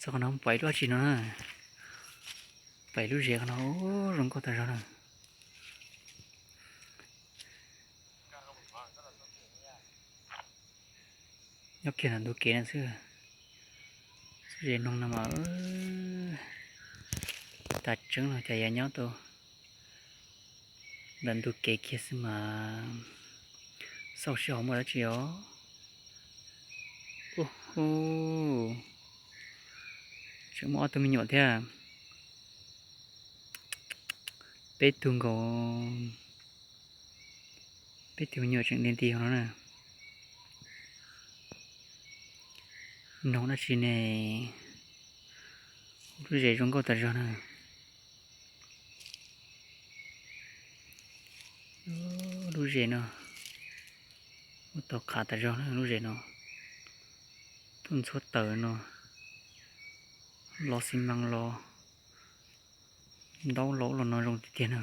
Txog qhov no pom ib lub dab tsi no na, pom ib lub zes qhov no zoo nkauj tas zog na. Nyob kiag ntawm ntug kev no xwb. Lub zes noog no mas tas tseeb no cas yuav nyob tau ntawm ntug kev kiag xwb mas xauj seb ho muaj dab tsi os. Ub hu, tseem muaj ob tug me nyuam thiab. Peb tug nkaus, peb tug me nyuam tseem nti nti hauv no na. Noog dab tsi ne, lub zes zoo nkauj tas zog na. Lub zes no, ua tau qhav tas zog na lub zes no. Tuaj ntxhuab taws no, lo xi mas los, ntaub los los no zoo tiag tiag na.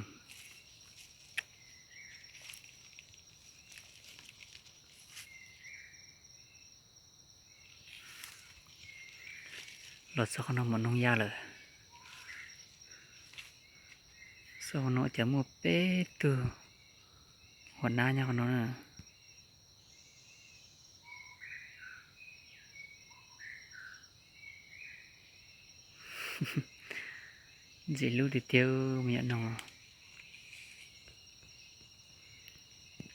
Los txog qhov no mam noog ya lawm. Xauj qhov no cas muaj peb tug huam nab nyob qhov no na. Ntxim hlub tiag tiag me nyuam noog.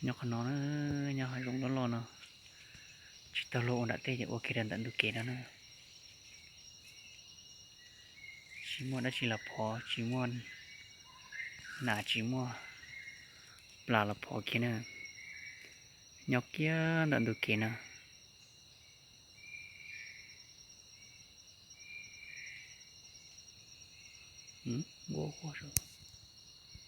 Nyob qhov no, nyob hav zoov loj loj no, tsis tau luag ua nram tej ces ua kiag rau ntawm ntug kev no na. Tsis muaj dab tsi los phov, tsis muaj nas tsis muaj plas los phov kiag na. Nyob kiag ntawm ntug kev na. Ua ua